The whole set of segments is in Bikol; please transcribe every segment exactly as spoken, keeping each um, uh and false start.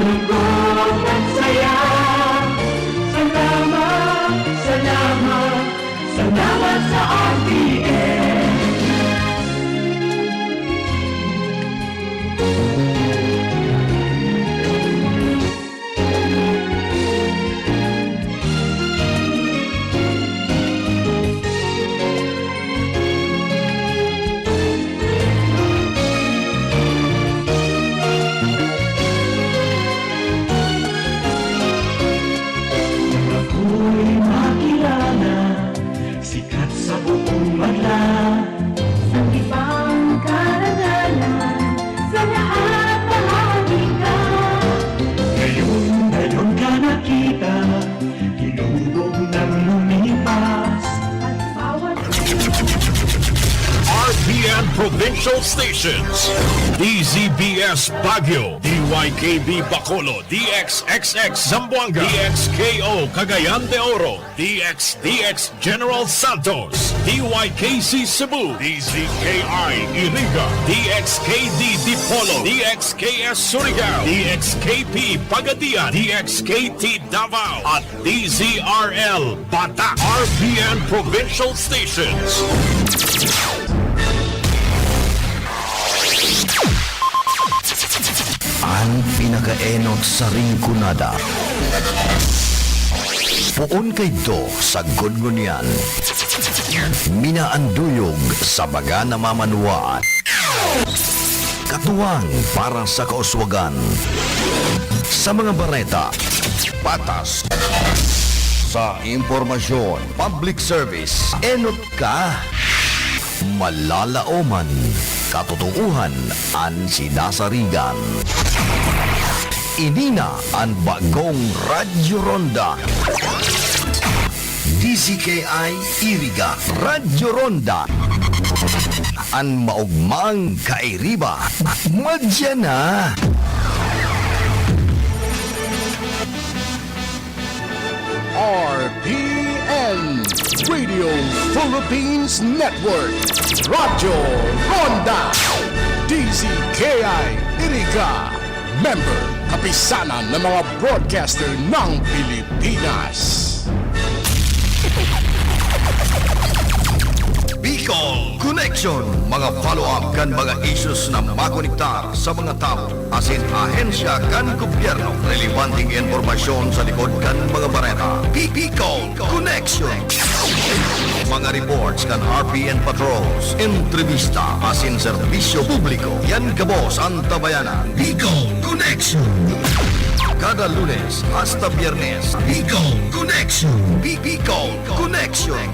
Lungkot at saya. Salamat, salamat, salamat sa R T N. Ako'y makilala, sikat sa buong bansa. Sa ibang karangalan, sa lahat bahagi ka. Ngayon, ngayon ka nakita, tinubog ng lumipas. At bawat R T N Provincial Stations, D Z B S Baguio, D Y K B Bacolod, D X X X Zamboanga, D X K O Cagayan de Oro, D X D X General Santos, D Y K C Cebu, D Z K I Iriga, D X K D Dipolog, D X K S Surigao, D X K P Pagadian, D X K T Davao, at D Z R L Batak, R P N Provincial Stations. An pinakaenot sa Rinconada. Poon kaidto sagkod ngunyan. Minaanduyog sa baga na mamanwaan. Katuwang para sa kauswagan. Sa mga bareta, patas. Sa impormasyon, public service, enot ka. Malalaoman, katotoohan an sinasarigan. Ini na an bagong Radyo Ronda. D Z K I Iriga, Radyo Ronda. An maogmang kairiba, madya na. R P N, Radio Philippines Network, Radyo Ronda, D Z K I Iriga, member, Kapisanan ng mga Broadcaster ng Pilipinas. Bicol Connection, mga follow-up kan mga issues na makonektar sa mga tawo asin ahensya kan gobyerno. Relebanteng impormasyon sa likod kan mga bareta. Bicol Connection. Mga reports kan R P N patrols, entrevista asin serbisyo publiko. Yan gabos an tabayanan. Bicol Connection. Kada Lunes hasta Biyernes. Bicol Connection. Bi-, Bicol Connection.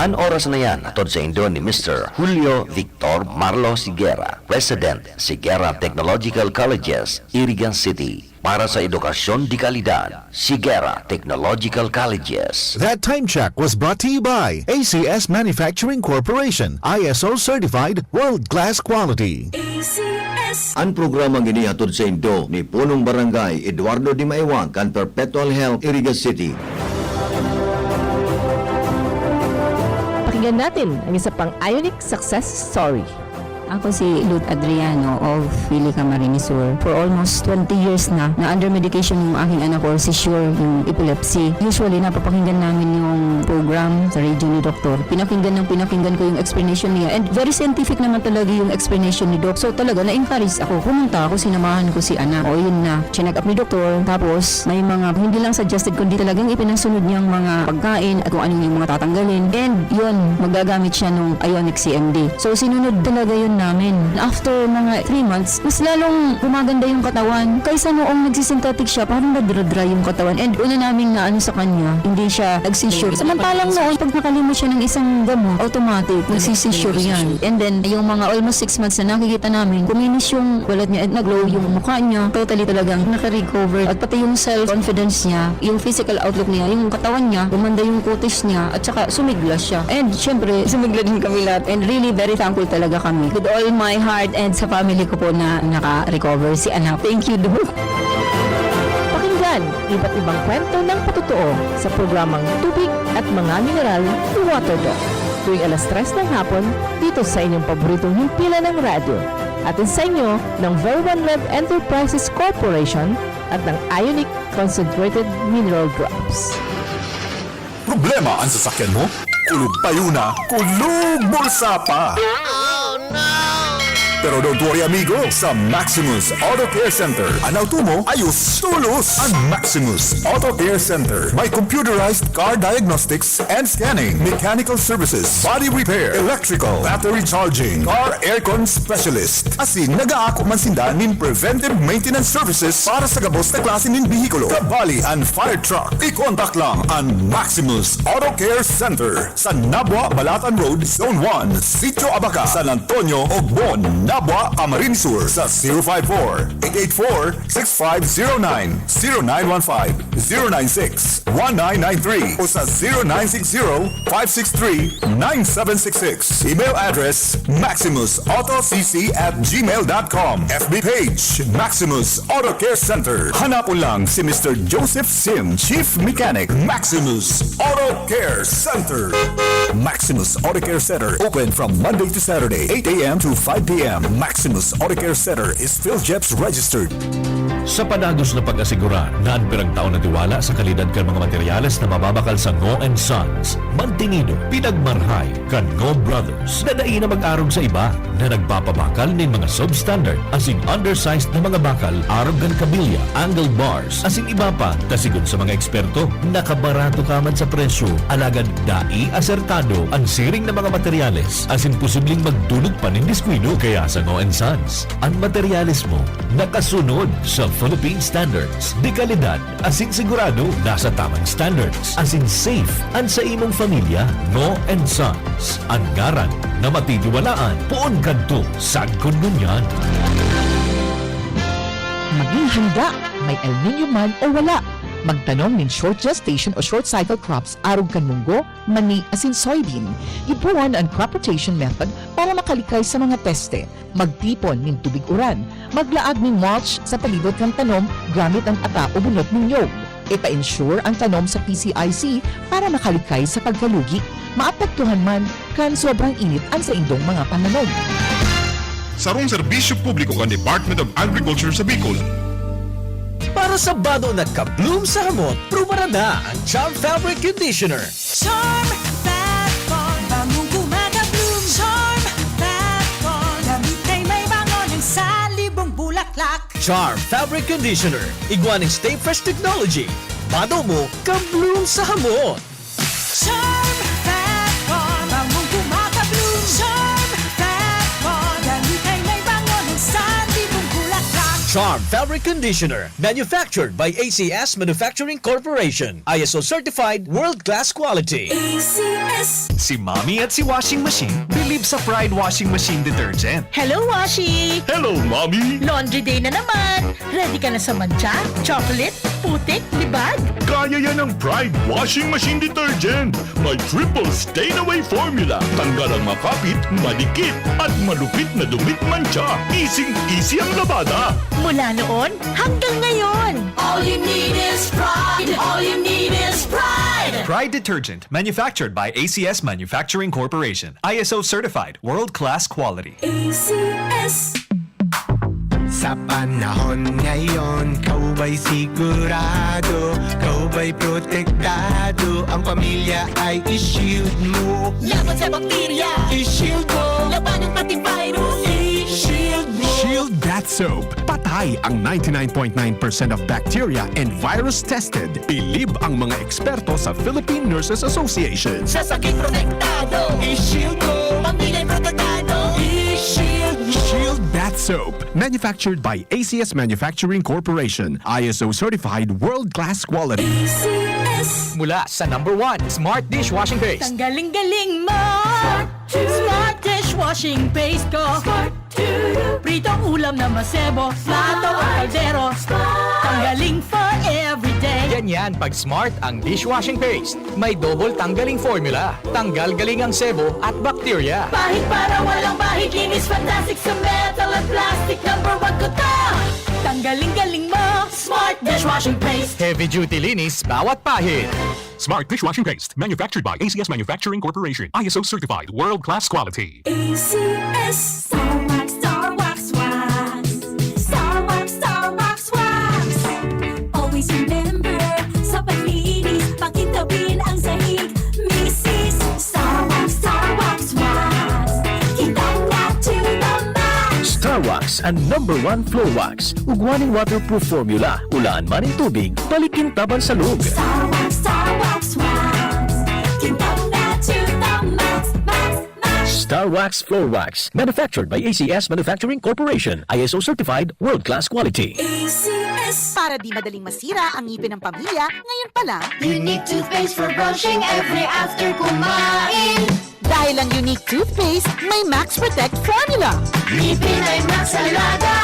An oras na yan, hatod saindo ni Mister Julio Victor Marlo Sigera, President, Sigera Technological Colleges, Irigan City, para sa edukasyon de kalidad. Sigera Technological Colleges. That time check was brought to you by A C S Manufacturing Corporation, I S O certified, world-class quality. A C S. An programang ini hatod saindo ni Punong Barangay Eduardo Dimaiwag kan Perpetual Health, Iriga City. Pakinggan natin ang isa pang Ionic success story. Ako si Ruth Adriano of Pili Camarines Sur. For almost twenty years na, na under medication yung aking anak or seizure, yung epilepsy. Usually, napapakinggan namin yung program sa radio ni Doktor. Pinakinggan ng pinakinggan ko yung explanation niya. And very scientific naman talaga yung explanation ni Doc. So talaga, na-encourage ako. Pumunta ako, sinamahan ko si anak. O yun na, chinek up ni Doktor. Tapos, may mga hindi lang suggested, kundi talagang ipinasunod niyang mga pagkain at kung ano yung mga tatanggalin. And yun, magagamit siya nung Ionic C M D. So, sinunod talaga yun namin. After mga three months, mas lalong gumaganda yung katawan. Kaysa noong nagsisynthetic siya, parang nadra-dry yung katawan. And una naming naano sa kanya, hindi siya nag-seizure. Samantalang noon, pag nakalimot siya ng isang gamot, automatic, nagsi-seizure yan. And then, yung mga almost six months na nakikita namin, kuminis yung balat niya at nag-glow yung mukha niya. Totally talagang nakarecover. At pati yung self-confidence niya, yung physical outlook niya, yung katawan niya, gumanda yung kutis niya, at saka sumigla siya. And syempre, sumigla din kami lahat. And really, very thankful talaga kami. With all my heart and sa family ko po na naka-recover si anak. Thank you, Doc. Pakinggan iba't ibang kwento ng patotoo sa programang Tubig at Mga Mineral ni Water Doc, tuwing alas tres ng hapon, dito sa inyong paboritong himpilan ng radyo. Hatid sa inyo ng Verwan Rev Enterprises Corporation at ng Ionic Concentrated Mineral Drops. Problema an sasakyan mo? Kulog payo na, kulog bulsa pa! Pero don't worry, amigo, sa Maximus Auto Care Center, an auto mo ayos tolos! An Maximus Auto Care Center may computerized car diagnostics and scanning, mechanical services, body repair, electrical, battery charging, car aircon specialist, asin nagaako man sinda nin preventive maintenance services para sa gabos na klase nin behikulo, kabali an fire truck. I-contact lang an Maximus Auto Care Center sa Nabua, Balatan Road, Zone one, Sitio Abaca, San Antonio, Ogbon, Nabua, Camarines Sur, sa zero five four, eight eight four, six five zero nine, zero nine one five, zero nine six, one nine nine three o sa zero nine six zero, five six three, nine seven six six. Email address, maximus auto c c at gmail dot com. F B page, Maximus Auto Care Center. Hanapon lang si Mister Joseph Sim, Chief Mechanic, Maximus Auto Care Center. Maximus Auto Care Center, open from Monday to Saturday, eight a m to five p m. Maximus Auto Care Center is PhilGEPS registered. Sa padagos na pag-asigurar na an pirang taon na tiwala sa kalidad kan mga materyales na mababakal sa Ngo and Sons, mantinido, pinagmarhay kan Ngo Brothers na dai na mag-arog sa iba na nagpapabakal nin mga substandard asin undersized na mga bakal arog kan kabilya, angle bars, asin iba pa, ta sigon sa mga eksperto, nakabarato ka man sa presyo, alagad dai asertado an siring na mga materyales asin posibleng magdulot pa nin diskuido. Kaya sa Ngo and Sons, an materyales mo nakasunod sa Philippine standards de kalidad asin sigurado nasa tamang standards asin safe an sa imong pamilya. Ngo and Sons, an ngaran na matitiwalaan poon kadto sagkod ngunyan. Maging handa, may El Niño man o wala. Magtanom nin short gestation o short cycle crops arog kan munggo, mani asin soybean. Gibohon an crop rotation method para makalikay sa mga peste. Magtipon nin tubig uran. Maglaag nin mulch sa palibot kan tanom gamit an ata o bunot nin niyog. Ipa-insure an tanom sa P C I C para makalikay sa pagkalugi. Maapektuhan man kan sobrang init an saindong mga pananom. Sarong serbisyo publiko kan Department of Agriculture sa Bicol. Para sa bado na ka-bloom sa hamot, prubarada ang Charm Fabric Conditioner. Charm Fat Bond, bangong kumaka-bloom. Charm Fat Bond, damit ay may bango ng salibong bulaklak. Charm Fabric Conditioner, igwa ning Stay Fresh Technology. Bado mo, ka-bloom sa hamot. Charm Fat Bond, bangong kumaka-bloom. Charm Fat Bond, damit ay may bango ng salibong bulaklak. Charm Fabric Conditioner, manufactured by A C S Manufacturing Corporation. I S O certified, world-class quality. A C S. Si Mommy at si Washing Machine bilib sa Pride Washing Machine Detergent. Hello, Washi! Hello, Mommy! Laundry day na naman! Ready ka na sa mantsa, chocolate, putik, libag? Kaya yan ng Pride Washing Machine Detergent. May triple stain away formula. Tanggal ang makapit, madikit, at malupit na dumit mantsa. Easing-easy ang labada. Mula noon hanggang ngayon. All you need is Pride. All you need is Pride. Pride Detergent, manufactured by A C S Manufacturing Corporation. I S O certified, world-class quality. A C S. Sa panahon ngayon, ikaw ba'y sigurado? Ikaw ba'y protektado? Ang pamilya ay i-shield mo. Laban sa bakterya, i-shield mo. Labanan pati virus, i-shield mo. Shield Bath Soap. Patay ang ninety-nine point nine percent of bacteria and virus tested. Bilib ang mga eksperto sa Philippine Nurses Association. Sa sakit protektado, i-shield mo. Pamilya protektado, i-shield mo. Shield Bath Soap. Manufactured by A C S Manufacturing Corporation. I S O certified, world-class quality. A C S. Mula sa number one, Smart Dishwashing Paste. Tanggaling-galing mo! Smart Dishwashing Paste ko! Pritong ulam na masebo, plato o kaldero. Tanggaling for everyday. Yan yan, pag Smart ang dishwashing paste. May double tanggaling formula. Tanggal galing ang sebo at bakterya. Pahid para walang bahid, linis fantastic sa metal at plastic. Number one ko to. Tanggaling-galing mo, Smart Dishwashing Paste. Heavy duty linis bawat pahid. Smart Dishwashing Paste, manufactured by A C S Manufacturing Corporation. I S O certified, world-class quality. A C S. Star Wax, Star Wax, Wax. Star Wax, Star Wax, Wax. Always remember, sa paglinis, pakintabin ang sahig. Misis, Star Wax, Star Wax, Wax. Kintang na to the max. Star Wax, ang number one floor wax. Ugwa nin waterproof formula. Ulaan man nin tubig, balikin taban sa log. Star Wax, Star Wax, Wax. Kintang na to the max, max, max. Star Wax Floor Wax. Manufactured by A C S Manufacturing Corporation. I S O certified, world-class quality. A C S. Para di madaling masira ang ngipin ng pamilya, ngayon pa lang. Unique toothpaste for brushing every after kumain. Dahil ang Unique Toothpaste may Max Protect Formula. Ngipin ay Max Alaga,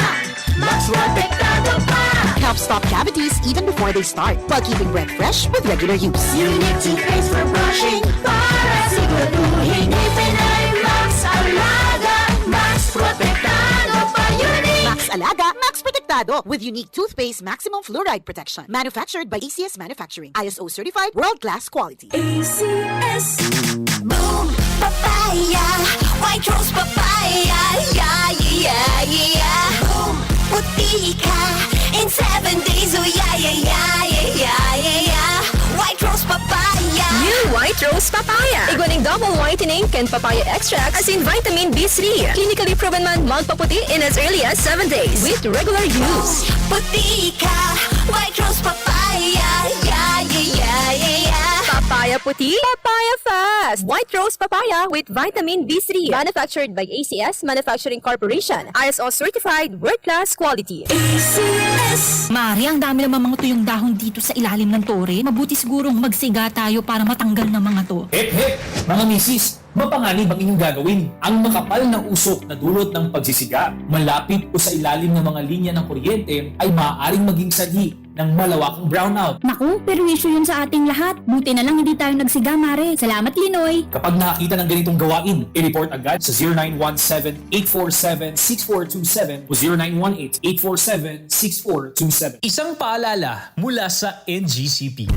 Max Protektado pa. Helps stop cavities even before they start, while keeping breath fresh with regular use. Unique toothpaste for brushing para siguraduhin ngipin ay Max Alaga, Max Protektado pa. Unique! Max Alaga, Max Protektado with Unique Toothpaste Maximum Fluoride Protection. Manufactured by A C S Manufacturing. I S O certified, world-class quality. A C S. Boom! Papaya! White Rose Papaya! Yeah, yeah, yeah, yeah! Boom! Puti ka in seven days! Oh, yeah, yeah, yeah, yeah, yeah, yeah, yeah! White Rose Papaya! New White Rose Papaya! Igwa ning double whitening kan papaya extract asin vitamin B three. Clinically proven man magpaputi in as early as seven days with regular use. Puti ka! White Rose Papaya! Yeah, yeah, yeah, yeah, yeah! Papaya puti, papaya fast! White Rose Papaya with vitamin B three. Manufactured by A C S Manufacturing Corporation. I S O certified, world-class quality. A C S. Mare, ang dami namang mga tuyong dahon dito sa ilalim ng tore. Mabuti sigurong magsiga tayo para matanggal ng mga to. Hep, hep! Mga misis, mapanganib ang inyong gagawin. Ang makapal na usok na dulot ng pagsisiga, malapit o sa ilalim ng mga linya ng kuryente ay maaaring maging sanhi ng malawakang brownout. Naku, perwisyo yun sa ating lahat. Buti na lang hindi tayo nagsiga, Mare. Salamat, Linoy. Kapag nakakita ng ganitong gawain, i-report agad sa zero nine one seven, eight four seven, six four two seven o zero nine one eight, eight four seven, six four two seven. Isang paalala mula sa N G C P.